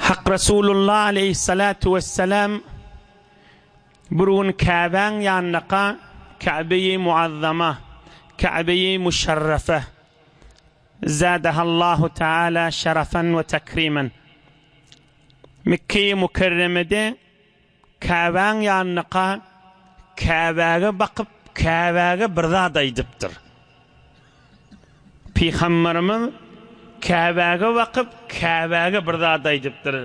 Hak Resulullah aleýhissalatu wessalam bir gün Käbäň ýanyndaka Käbeýi Muazzama, Käbeýi Muşarrafa, zadahallahu taala şerafan we takriman. Mekgeýi Mükerremede Käbäň ýanyndaka Käbäge bakyp, Käbäge bir zat aýdypdyr. Pygamberimiz Käbäge bakyp, Käbäge bir zat aýdypdyr.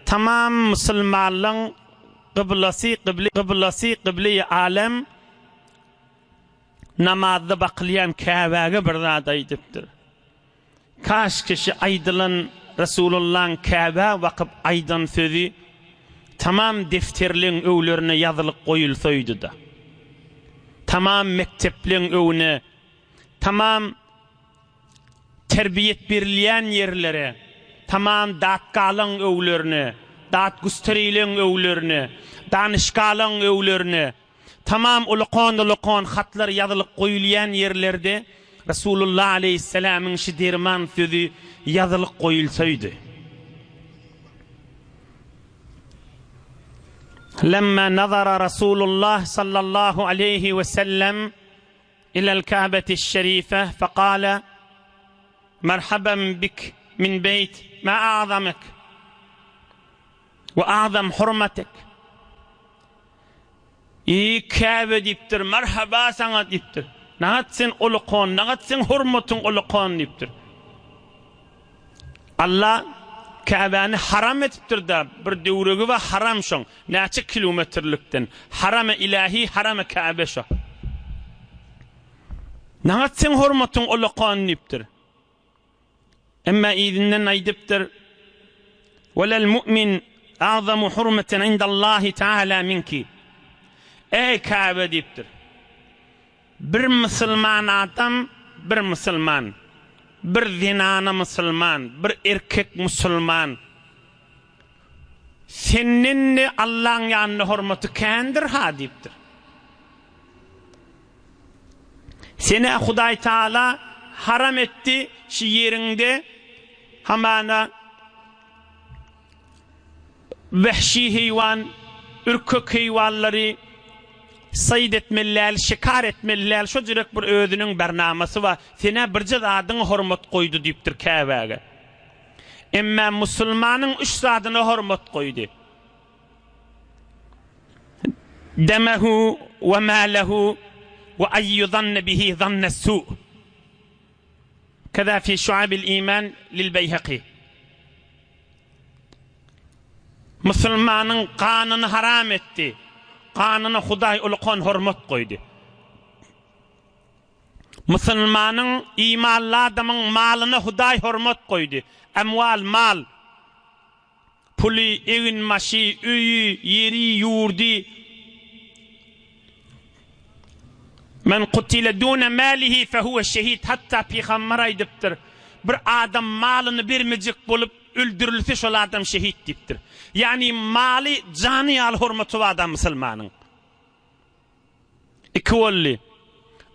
Tamam musulmanlaň gyblasy, gybly, gyblasy, gybleýi alem namazda bakylýan Käbäge bir zat aýdypdyr. Kaşki şu aýdylan Resulullaň Käbä bakyp aýdan sözi tamam defterleň öwlerine ýazylyp goýulsaýdy-da. Tamam mekdepleň öwüne, tamam terbiýet berilýän ýerlere, tamam datgalaň öwlerine, datgüsterileň öwlerine, danyşgalaň öwlerine, Tamam ulukan-ulukan hatlar ýazylyp goýulýan ýerlerde Resulullah aleýhissalamyň şi derman sözi ýazylyp goýulsaýdy. Lemma nazara Resulullah sallallahu aleýhi we sellem ilel Ka'beti'ş-şerife fekale, Merhaben bik min beýt ma a'zamek we a'zam hurmatek. Eý, Käbe diýipdir, merhaba saňa diýipdir. Nahat sen ulukon, nahat seň hormatyň ulukon diýipdir. Alla Käbäni haram edipdir-de, bir döwregi bar haram şoň, näçe kilometrlikden. Haramy ilahi, haramy Käbe şo. Nahat seň hormatyň ulukon diýipdir. Emma yzyndan aýdypdyr, Welel mu'min a'zamu hurmeten indallahi ta'ala minki. Eý Käbe diýipdir. Bir musulman adam, bir musulman, bir zenana musulman, bir erkek musulman senden-de Allaň ýanynda hormaty kändir-ha diýipdir. Seni Hudaý Taala haram etdi şu ýeriňde hamana wehşi heýwan, ürkek heýwanlary saýd etmeli däl, şikar etmeli däl, şo jürek bir özüniň bernamasy bar. Senä birje zadyňa hormat goýdy diýipdir Käbäge. Emmä musulmanyň üç zadyna hormat goýdy. Demehu we malehu we an yuzanne bihi zanne su. Keza fi şuabil iman lil Beýheki. Musulmanyň ganyny haram etdi. Ganyna Hudaý ulukan hormat goýdy. Musulmanyň imanly adamyň malyna Hudaý hormat goýdy. Emwal mal. Puly, eginbaşy, öýi, ýeri, ýurdy. Men kutile dune malihi fehuve şehit hatda pygamber aýdypdyr, bir adam malyny bermejek bolup öldürilse şol adam şehit diýipdir. Ýagny maly jany ýaly hormaty bar adam musulmanyň. Iki boldy.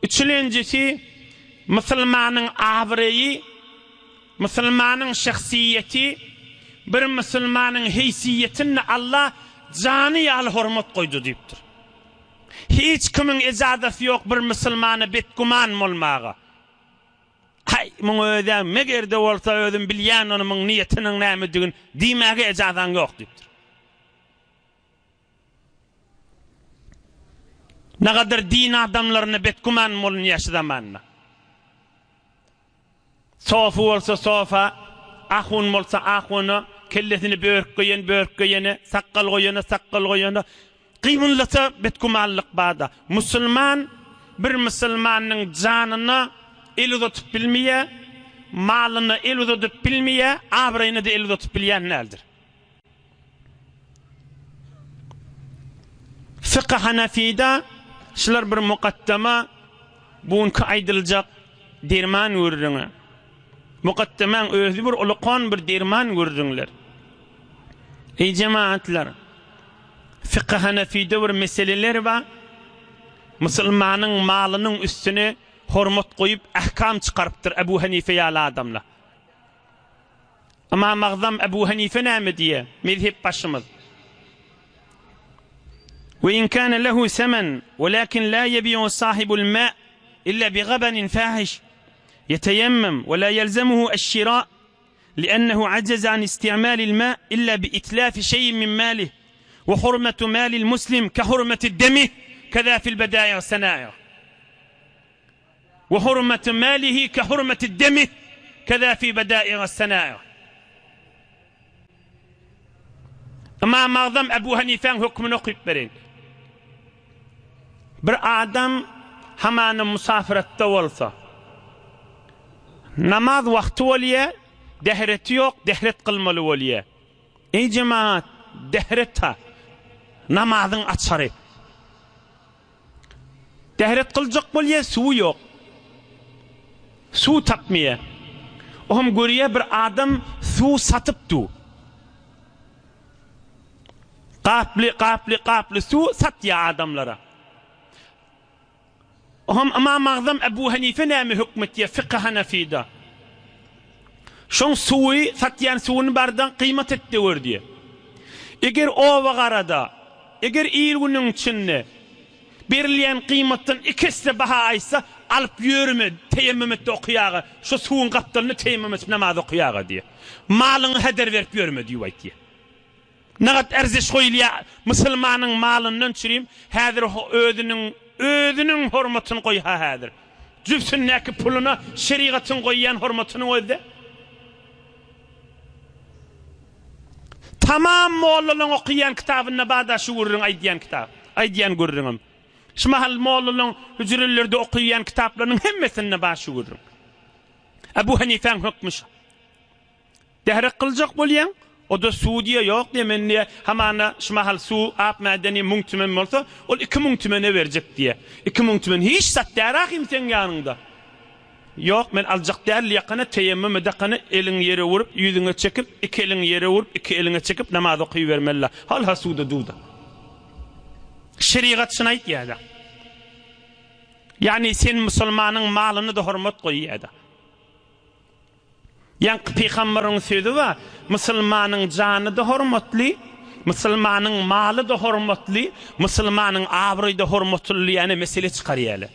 Üçülenjisi, musulmanyň abraýy, musulmanyň şahsyýeti, bir musulmanyň heýsiýetinde Allah jany ýaly hormat goýdy diýipdir. Hiç kimiň ejazasy ýok bir musulmana betgüman bolmaga. Haý, muň özä meger-de bolsa özüm bilýän ony muň niýetiniň nämedigini diýmäge ejazaň ýok diýipdir. Nagadar din adamlaryna betgüman bolunýar şu zamanda. Sofy bolsa sofa, ahun bolsa ahuna, kellesini börk geýen börk geýene, sakgal goýana sakgal goýana. Gymyldasa betgümanlyk barda. Musulman bir musulmanyň janyna el uzatyp bilmeýär, malyna el uzadyp bilmeýär, abraýyna-da el uzatyp bilýän däldir. Fykh Hanafida şular bir mukaddama bu günki aýdyljak derman gürrüňi. Mukaddamaň özi bir ulukan bir derman gürrüňler. Eý jemaatlar! Fykh Hanafida bir meseleler bar. Musulmanyň malynyň üstüne hormat goýup ahkam çykarypdyr Ebu Hanife ýaly adamlar. Ymam Agzam Ebu Hanife näme diýýär? Mezhep başymyz. We in kana lehu semen, welakin la yebi'u sahibul ma illa bi gabanin fahiş. Yeteyemmem we la yelzemuhu eş-şira li'ennehu ajaza an isti'malil ma illa bi itlafi şey'in min malih we hurmetu malil muslim ke hurmeti demih keza fil bedai' sena'i. We hurmetu malihi ke hurmeti demih keza fi bedai'is sena'i. Ymam Agzam Ebu Hanifäň hökmüni okyp bereýin. Bir adam hamana musafiratda bolsa, namaz wagty bolýar, dehreti ýok, dehret kylmaly bolýar. Eý jemagat, dehret-ha namazyň açary. Täret kyljak bolýa, suwy ýok. Suw tapmaýa. Ohm görýä bir adam suw satyp dur. Gaply, gaply, gaply suw satýa adamlara. Ohm Ymam Agzam Ebu Hanife näme hökm etýä fykh Hanafida? Şoň suwy, satýan suwuny bardan gyýmat et-de gör diýýär. Eger oba-garada, eger il-günüň içinde berilýän gyýmatdan iki esse baha aýtsa, alyp ýörme, teýemmüm et-de okaýaga, şo suwuň gapdalynda teýemmüm edip namaz okaýaga diýýär. Malyňy heder berip ýörme diýip aýtýar. Nagat erziş goýulýar musulmanyň malyndan çürim häzir özüniň özüniň hormatyny goýha häzir jübsündäki puluna şerigatyň goýýan hormatyny gözle tamam mollalaň okaýan kitabynda barda şu gürrüň aýdýan kitap aýdýan gürrüňim şu mahal mollalaň hüjrelerde okaýan kitaplarynyň hemmesinde bar şu gürrüň Ebu Hanifäň hökmi şu. Dährek kyljak bolýaň, o-da suw diýýär, ýok diýýär, men diýýär, hamana şu mahal suw ak mädeni müň tümen bolsa, ol 2000 tümene berjek diýýär. 2000 tümen hiç zat däl ahym seň ýanyňda. Ýok, men aljak däl diýýär, teýemmüm edakana eliňi ýere urup, ýüzüňe çekip, iki eliňi ýere urup, iki eliňe çekip namaz okybermeli-la. Hol-ha suwda duw-da. Şerigat şuny aýtýar-da. Ýagny sen musulmanyň malyna-da hormat goýýar-da. Ýaňky pygambaryň sözi bar, Musulmanyň jany-da hormatly, musulmanyň maly-da hormatly, musulmanyň abraýy-da hormatly diýýäne mesele çykarýarlar.